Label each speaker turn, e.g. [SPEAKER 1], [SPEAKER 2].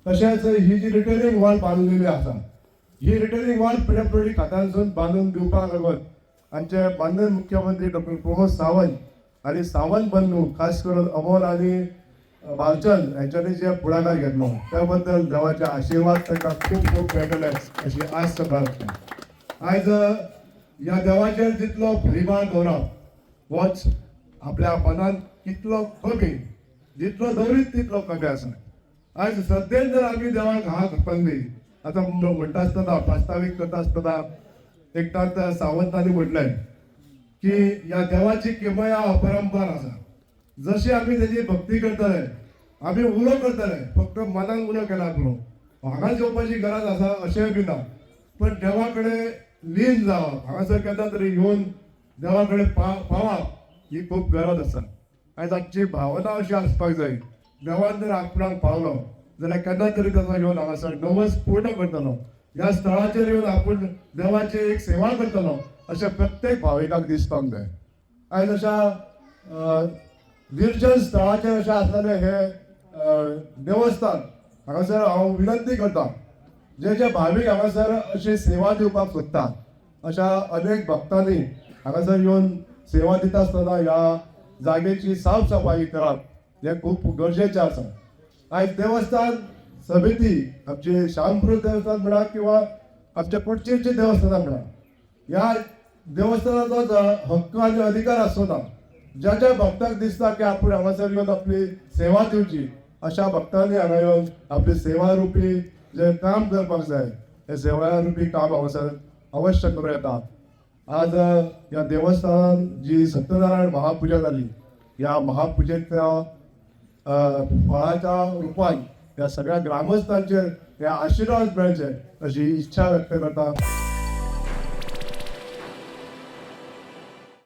[SPEAKER 1] तशेंच ही जी retaining wall बांदलेली आसा, ही रिटेनिंग वॉल पीडब्ल्यूडी खात्यानसून बांदून दिवपाक लागून आमचे माननीय मुख्यमंत्री डॉक्टर प्रमोद सावंत आनी सावंत बंधू, खास करून अमोल आनी भालचंद हेंच्यांनी जे फुडाकार घेतलो त्या बद्दल देवाचे आशिर्वाद तांकां खूब खूब मेळटले अशी आस्त बाळगता. आयज ह्या देवाचेर जितलो भरिभार दवरप होच आपल्या मनान कितलो कमी, जितलो दवरीत तितलो कमी आसा. आयज श्रद्धेन जर आमी देवाक हात घातली, आतां म्हणटा आसतना, प्रास्तावीक करता आसतना एकनाथ सावंतांनी म्हटलें की ह्या देवाची किमया अपरंपार आसा. जशी आमी तेजी भक्ती करतले, आमी उलो करतले, फक्त मनान उलो केला पुरो, हांगाच येवपाची गरज आसा अशेंय बी ना, पण देवा कडेन लीन जावप, हांगासर केन्ना तरी येवन देवा कडेन पावप ही खूब गरज आसा. आयज आमची भावना अशी आसपाक जाय, देवान जर आपणाक पावलो जाल्यार केन्ना तरी ताचो येवन हांगासर नवस पूर्ण करतलो, ह्या स्थळाचेर येवन आपूण देवाची एक सेवा करतलो अशें प्रत्येक भाविकाक दिसपाक जाय. आयज अशा निर्जन स्थळाचेर अशें आसलेलें हें देवस्थान, हांगासर हांव विनंती करता, जे जे भावीक हांगासर अशी सेवा दिवपाक सोदता, अशा अनेक भक्तांनी हांगासर येवन सेवा दिता आसतना ह्या जागेची साफ सफाई करप हें खूब गरजेचें आसा. आयज देवस्थान समिती, आमची श्यामपुरूष देवस्थान म्हणा किंवा आमच्या पणजेची देवस्थानां म्हणा, ह्या देवस्थानाचो हक्क आनी अधिकार आसचो ना. ज्या ज्या भक्तांक दिसता की आपूण हांगासर येवन आपली सेवा दिवची, अशा भक्तांनी हांगा येवन आपली सेवा रुपी जे काम करपाक जाय, हें सेवा रुपी काम हांगासर अवश्य करूं येता. आज ह्या देवस्थानान जी सत्यनारायण महापुजा जाली, ह्या महापुजेच्या फळाच्या रुपान ह्या सगळ्या ग्रामस्थांचेर हे आशिर्वाद मेळचे अशी इच्छा व्यक्त करता.